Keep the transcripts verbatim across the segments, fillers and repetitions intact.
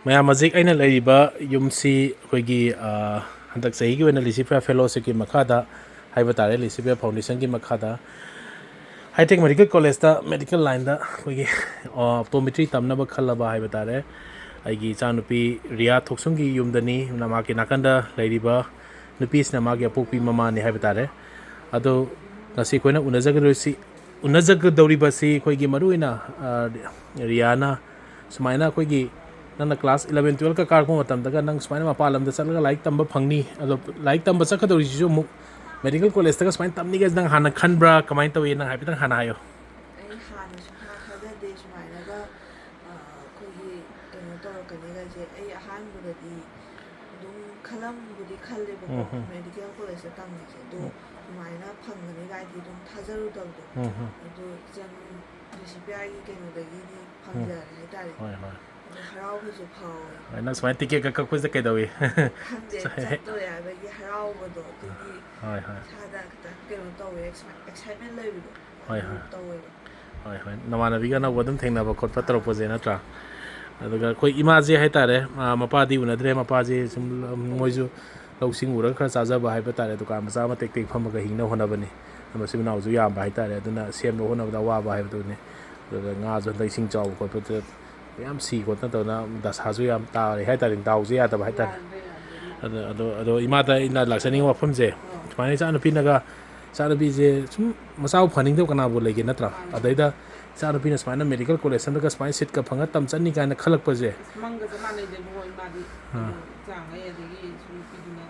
ꯃꯌꯥꯝ, ꯍꯧꯖꯤꯛ ꯑꯩꯅ ꯂꯩꯔꯤꯕ ꯌꯨꯝꯁꯤ ꯑꯩꯈꯣꯏꯒꯤ, ꯑ, ꯍꯟꯗꯛ ꯆꯍꯤꯒꯤ ꯑꯣꯏꯅ ꯂꯤꯁꯤꯐꯤꯌꯥ ꯐꯦꯂꯣꯁꯤꯞꯀꯤ ꯃꯈꯥꯗ ꯍꯥꯏꯕ ꯇꯥꯔꯦ, ꯂꯤꯁꯤꯐꯤꯌꯥ ꯐꯥꯎꯟꯗꯦꯁꯟꯒꯤ ꯃꯈꯥꯗ ꯍꯥꯏꯇꯦꯛ ꯃꯦꯗꯤꯀꯦꯜ ꯀꯣꯂꯦꯖꯇ ꯃꯦꯗꯤꯀꯦꯜ ꯂꯥꯏꯟꯗ ꯑꯩꯈꯣꯏꯒꯤ, ꯑ, ꯑꯣꯞꯇꯣꯃꯦꯇ꯭ꯔꯤ ꯇꯝꯅꯕ ꯈꯜꯂꯕ ꯍꯥꯏꯕ ꯇꯥꯔꯦ꯫ ꯑꯩꯒꯤ ꯏꯆꯥꯅꯨꯄꯤ ꯔꯤꯌꯥ ꯊꯣꯛꯁꯨꯝꯒꯤ ꯌꯨꯝꯗꯅꯤ꯫ ꯃꯍꯥꯛꯀꯤ ꯅꯥꯀꯟꯗ ꯂꯩꯔꯤꯕ ꯅꯨꯄꯤꯁꯤꯅ ꯃꯥꯒꯤ ꯑꯄꯣꯛꯄꯤ ꯃꯃꯥꯅꯤ ꯍꯥꯏꯕ ꯇꯥꯔꯦ꯫ ꯑꯗꯣ ꯉꯁꯤ ꯑꯩꯈꯣꯏꯅ ꯎꯅꯖꯒꯗꯣꯏꯁꯤ, ꯎꯅꯖꯒꯗꯧꯔꯤꯕꯁꯤ ꯑꯩꯈꯣꯏꯒꯤ ꯃꯔꯨꯑꯣꯏꯅ, ꯑ, ꯔꯤꯌꯥꯅ ꯁꯨꯃꯥꯏꯅ ꯑꯩꯈꯣꯏꯒꯤ ꯅꯪꯅ ꯀ꯭ꯂꯥꯁ ꯏꯂꯚꯦꯟ ꯇꯨꯌꯦꯜꯐꯀ ꯀꯥꯔꯛꯄ ꯃꯇꯝꯗꯒ ꯅꯪ ꯁꯨꯃꯥꯏꯅ ꯃꯄꯥꯟ ꯂꯝꯗ ꯆꯠꯂꯒ ꯂꯥꯏꯔꯤꯛ ꯇꯝꯕ ꯐꯪꯅꯤ, ꯑꯗꯣ ꯂꯥꯏꯔꯤꯛ ꯇꯝꯕ ꯆꯠꯀꯗꯧꯔꯤꯁꯤꯁꯨ ꯑꯃꯨꯛ ꯃꯦꯗꯤꯀꯦꯜ ꯀꯣꯂꯦꯖꯇꯒ ꯁꯨꯃꯥꯏꯅ ꯇꯝꯅꯤꯒ ꯅꯪ ꯍꯥꯟꯅ ꯈꯟꯕ꯭ꯔꯥ, ꯀꯃꯥꯏꯅ ꯇꯧꯏ? ꯅꯪ ꯍꯥꯏꯐꯦꯠꯇꯪ ꯍꯥꯟꯅ ꯍꯥꯏꯌꯣ꯫ ꯑꯩ ꯍꯥꯟꯅ ꯁꯨꯡꯊꯥ ꯊꯥꯖꯗꯦ ꯁꯨꯃꯥꯏꯅꯒ, ꯑ, ꯑꯩꯈꯣꯏꯒꯤ ꯀꯩꯅꯣ ꯇꯧꯔꯛꯀꯅꯤꯒꯁꯦ꯫ ꯑꯩ ꯑꯍꯥꯟꯕꯗꯗꯤ ꯑꯗꯨꯝ ꯈꯜꯂꯝꯕꯨꯗꯤ ꯈꯜꯂꯦꯕꯀꯣ, ꯎꯝ, ꯎꯝ꯫ ꯃꯦꯗꯤꯀꯦꯜ ꯀꯣꯂꯦꯖꯇ ꯇꯝꯕꯁꯦ꯫ ꯑꯗꯣ ꯎꯝ꯫ ꯁꯨꯃꯥꯏꯅ ꯐꯪꯒꯅꯤ ꯀꯥꯏꯗꯤ ꯑꯗꯨꯝ ꯊꯥꯖꯔꯨꯗꯕꯗꯣ꯫ ꯎꯝ, ꯎꯝ꯫ ꯑꯗꯣ ꯏꯆꯟ ꯂꯤꯁꯤꯄꯤꯌꯥꯒꯤ ꯀꯩꯅꯣꯗꯒꯤꯗꯤ ꯎꯝ꯫ ꯐꯪꯖꯔꯦ ꯍꯥꯏꯇꯥꯔꯦ꯫ ꯍꯣꯏ, ꯍꯣꯏ꯫ ꯑꯗꯣ ꯍꯔꯥꯎꯕꯁꯨ ꯐꯥꯎꯋꯦ꯫ ꯍꯣꯏ, ꯅꯪ ꯁꯨꯃꯥꯏꯅ ꯇꯤꯀꯦꯠꯀ ꯀꯛꯄꯁꯤꯗ ꯀꯩꯗꯧꯏ? ꯈꯪꯗꯦ, ꯆꯠꯇꯣꯔꯦ ꯍꯥꯏꯕꯒꯤ ꯍꯔꯥꯎꯕꯗꯣ, ꯑꯗꯨꯒꯤ ꯍꯣꯏ, ꯍꯣꯏ꯫ ꯏꯁꯥꯗ ꯈꯤꯇꯪ ꯀꯩꯅꯣ ꯇꯧꯋꯦ, ꯑꯦꯛꯁꯥꯏꯠꯃꯦꯟ ꯂꯩꯕꯗꯣ꯫ ꯍꯣꯏ, ꯑꯗꯨ ꯍꯣꯏ꯫ ꯇꯧꯋꯦꯕ꯫ ꯍꯣꯏ, ꯍꯣꯏ꯫ ꯅꯃꯥꯟꯅꯕꯤꯒ ꯑꯅꯧꯕ ꯑꯗꯨꯝ ꯊꯦꯡꯅꯕ ꯈꯣꯠꯄ ꯑꯥ꯫ ꯇꯧꯔꯛꯄꯁꯦ ꯅꯠꯇ꯭ꯔꯥ? ꯑꯗꯨꯒ ꯑꯩꯈꯣꯏ ꯏꯃꯥꯁꯦ ꯍꯥꯏꯇꯥꯔꯦ, ꯑꯥ, ꯃꯄꯥꯗꯤ ꯎꯅꯗ꯭ꯔꯦ꯫ ꯃꯄꯥꯁꯦ ꯁꯨꯝ, ꯎꯝ, ꯃꯣꯏꯁꯨ ꯂꯧ ꯁꯤꯡ ꯎꯔꯒ ꯈꯔ ꯆꯥꯖꯕ ꯍꯥꯏꯕ ꯇꯥꯔꯦ, ꯗꯨꯀꯥꯟ ꯃꯆꯥ ꯑꯃ ꯇꯦꯛ ꯇꯦꯛ ꯐꯝꯃꯒ ꯍꯤꯡꯅꯕ ꯍꯣꯠꯅꯕꯅꯤ꯫ ꯑꯗꯣ ꯃꯆꯤꯟ ꯃꯅꯥꯎꯁꯨ ꯌꯥꯝꯕ ꯍꯥꯏꯇꯥꯔꯦ, ꯑꯗꯨꯅ ꯁꯦꯝꯅꯕ ꯍꯣꯠꯅꯕꯗ ꯑꯋꯥꯕ ꯍꯥꯏꯕꯗꯨꯅꯤ꯫ ꯑꯗꯨꯒ ꯉꯥꯁꯨ ꯍꯟꯗꯛ ꯏꯁꯤꯡ ꯆꯥꯎꯕ ꯈꯣꯠꯄꯗ ꯌꯥꯝ ꯁꯤ ꯈꯣꯠꯇꯅ ꯇꯧꯗꯅ ꯗꯁꯥꯁꯨ ꯌꯥꯝ ꯇꯥꯔꯦ ꯍꯥꯏꯇꯥꯔꯦ, ꯗꯥꯎꯁꯦ ꯌꯥꯗꯕ ꯍꯥꯏꯇꯥꯔꯦ꯫ ꯌꯥꯗ꯭ꯔꯦ, ꯌꯥꯗ꯭ꯔꯦ, ꯌꯥꯗ꯭ꯔꯦ꯫ ꯑꯗꯣ, ꯑꯗꯣ, ꯑꯗꯣ ꯏꯃꯥꯗ ꯑꯩꯅ ꯂꯥꯛꯆꯅꯤꯡꯕ ꯋꯥꯐꯝꯁꯦ, ꯑꯥ꯫ ꯁꯨꯃꯥꯏꯅ ꯏꯆꯥꯅꯨꯄꯤꯅꯒ, ꯏꯆꯥꯅꯨꯄꯤꯁꯦ ꯁꯨꯝ ꯃꯆꯥꯕꯨ ꯐꯅꯤꯡꯗꯕ ꯀꯅꯥꯕꯨ ꯂꯩꯒꯦ ꯅꯠꯇ꯭ꯔꯥ? ꯃꯥꯅꯦ꯫ ꯑꯗꯩꯗ ꯏꯆꯥꯅꯨꯄꯤꯅ ꯁꯨꯃꯥꯏꯅ ꯃꯦꯗꯤꯀꯦꯜ ꯀꯣꯂꯦꯖ ꯑꯃꯗꯒ ꯁꯨꯃꯥꯏꯅ ꯁꯤꯠꯀ ꯐꯪꯉ ꯇꯝ ꯆꯠꯅꯤ ꯀꯥꯏꯅ ꯈꯜꯂꯛꯄꯁꯦ꯫ ꯑꯁ, ꯃꯪꯒ ꯆꯞ ꯃꯥꯟꯅꯩꯗ ꯏꯕꯨꯡꯉꯣ, ꯏꯃꯥꯗꯤ꯫ ꯑꯥ꯫ ꯑꯗꯣ ꯏꯆꯥꯉꯩ ꯑꯗꯒꯤ ꯁꯨꯝ ꯅꯨꯄꯤꯗꯨꯅ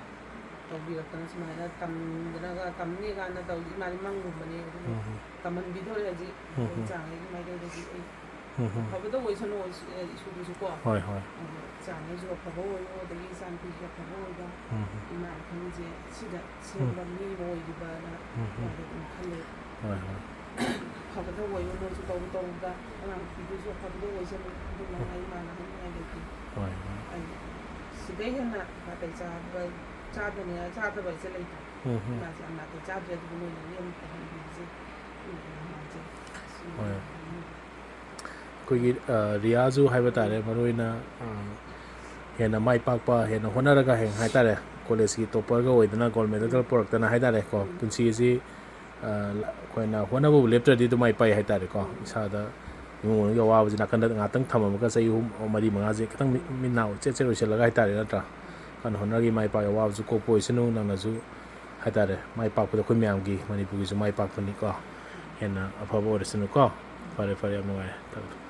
ꯇꯧꯕꯤꯔꯛꯇꯅ ꯁꯨꯃꯥꯏꯅ ꯇꯝꯗꯅꯒ ꯇꯝꯅꯤ ꯀꯥꯏꯅ ꯇꯧꯔꯤꯁꯦ, ꯏꯃꯥꯗꯤ ꯃꯪꯒꯨꯝꯕꯅꯦ꯫ ꯑꯗꯨꯕꯨ ꯎꯝ꯫ ꯇꯝꯍꯟꯕꯤꯗꯧꯔꯦ ꯍꯧꯖꯤꯛ꯫ ꯎꯝ꯫ ꯏꯆꯥꯉꯩꯒꯤ ꯃꯥꯏꯀꯩꯗꯒꯤ ꯑꯩ ꯎꯝ, ꯎꯝ꯫ ꯑꯐꯕꯗ ꯑꯣꯏꯁꯅꯨ, ꯑꯣꯏꯁ-, ꯑꯦ, ꯏꯁꯨꯗꯨꯁꯨ ꯀꯣ꯫ ꯍꯣꯏ, ꯍꯣꯏ꯫ ꯑꯗꯣ ꯏꯆꯥꯉꯩꯁꯨ ꯑꯐꯕ ꯑꯣꯏꯌꯣ, ꯑꯗꯒꯤ ꯏꯆꯥꯅꯨꯄꯤꯁꯨ ꯑꯐꯕ ꯑꯣꯏꯕ꯫ ꯎꯝ, ꯎꯝ꯫ ꯏꯃꯥꯅ ꯈꯜꯂꯤꯁꯦ ꯁꯤꯗ ꯁꯦꯝꯕ ꯎꯝ꯫ ꯃꯤ ꯑꯃ ꯑꯣꯏꯈꯤꯕꯅ ꯎꯝ, ꯎꯝ꯫ ꯌꯥꯝꯅ ꯑꯗꯨꯝ ꯈꯜꯂꯦ꯫ ꯍꯣꯏ, ꯍꯣꯏ꯫ ꯑꯐꯕꯗ ꯑꯣꯏꯌꯣ, ꯅꯣꯏꯁꯨ ꯇꯧꯔꯨ ꯇꯧꯔꯨꯗ ꯑꯉꯥꯡ ꯅꯨꯄꯤꯗꯨꯁꯨ ꯑꯐꯕꯗ ꯑꯣꯏꯁꯅꯨ꯫ ꯑꯗꯨ ꯃꯉꯥꯏ ꯏꯃꯥꯅ ꯍꯥꯏꯅꯤꯡꯉꯥꯏ ꯂꯩꯇꯦ꯫ ꯍꯣꯏ, ꯍꯣꯏ꯫ ꯑꯩ ꯁꯤꯗꯩ ꯍꯦꯟꯅ ꯅꯥꯇꯩ ꯆꯥꯕ, ꯆꯥꯗꯅ, ꯆꯥꯗꯕ ꯍꯥꯏꯁꯦ ꯂꯩꯇ꯭ꯔꯦ꯫ ꯎꯝ, ꯎꯝ꯫ ꯏꯃꯥꯁꯦ ꯌꯥꯝ ꯅꯥꯇꯩ ꯆꯥꯗ꯭ꯔꯦ, ꯑꯗꯨꯕꯨ ꯅꯣꯏꯅ ꯂꯦꯝꯅ ꯇꯧꯍꯟꯕꯤꯕꯁꯦ꯫ ꯍꯣꯏ꯫ ꯑꯩꯈꯣꯏꯒꯤ, ꯑ, ꯔꯤꯌꯥꯁꯨ ꯍꯥꯏꯕ ꯇꯥꯔꯦ, ꯃꯔꯨ ꯑꯣꯏꯅ, ꯑ, ꯍꯦꯟꯅ ꯃꯥꯏ ꯄꯥꯛꯄ, ꯍꯦꯟꯅ ꯍꯣꯠꯅꯔꯒ ꯍꯌꯦꯡ ꯍꯥꯏꯇꯥꯔꯦ, ꯀꯣꯂꯦꯖꯀꯤ ꯇꯣꯞꯄꯔꯒ ꯑꯣꯏꯗꯅ ꯒꯣꯜ ꯃꯦꯗꯜꯒ ꯄꯨꯔꯛꯇꯅ ꯍꯥꯏꯇꯥꯔꯦꯀꯣ, ꯄꯨꯟꯁꯤ ꯑꯁꯤ ꯑꯩꯈꯣꯏꯅ ꯍꯣꯠꯅꯕꯕꯨ ꯂꯦꯞꯇ꯭ꯔꯗꯤ ꯑꯗꯨꯝ ꯃꯥꯏ ꯄꯥꯛꯏ ꯍꯥꯏꯇꯥꯔꯦꯀꯣ꯫ ꯏꯁꯥꯗ ꯏꯃꯨꯡ ꯃꯅꯨꯡꯒꯤ ꯑꯋꯥꯕꯁꯤ ꯅꯥꯀꯟꯗ ꯉꯥꯛꯇꯪ ꯊꯝꯃꯝꯃꯒ ꯆꯍꯤ ꯑꯍꯨꯝ ꯃꯔꯤ ꯃꯉꯥꯁꯦ ꯈꯤꯇꯪ ꯃꯤꯠ ꯃꯤꯠ ꯅꯥ ꯆꯦꯠ ꯆꯦꯠ ꯑꯣꯏꯁꯤꯜꯂꯒ ꯍꯥꯏꯇꯥꯔꯦ, ꯅꯠꯇ꯭ꯔꯥ? ꯀꯟꯅ ꯍꯣꯠꯅꯔꯤ, ꯃꯥꯏ ꯄꯥꯛꯏ, ꯑꯋꯥꯕꯁꯨ ꯀꯣꯛꯄ ꯑꯣꯏꯁꯅꯨ, ꯅꯪꯅꯁꯨ ꯍꯥꯏꯇꯥꯔꯦ꯫ ꯃꯥꯏ ꯄꯥꯛꯄꯗ ꯑꯩꯈꯣꯏ ꯃꯌꯥꯝꯒꯤ, ꯃꯅꯤꯄꯨꯔꯒꯤꯁꯨ ꯃꯥꯏ ꯄꯥꯛꯄꯅꯤꯀꯣ, ꯍꯦꯟꯅ ꯑꯐꯕ ꯑꯣꯏꯔꯁꯅꯨꯀꯣ꯫ ꯐꯔꯦ ꯐꯔꯦ, ꯌꯥꯝ ꯅꯨꯡꯉꯥꯏꯔꯦ, ꯊꯥꯒꯠꯂꯦ꯫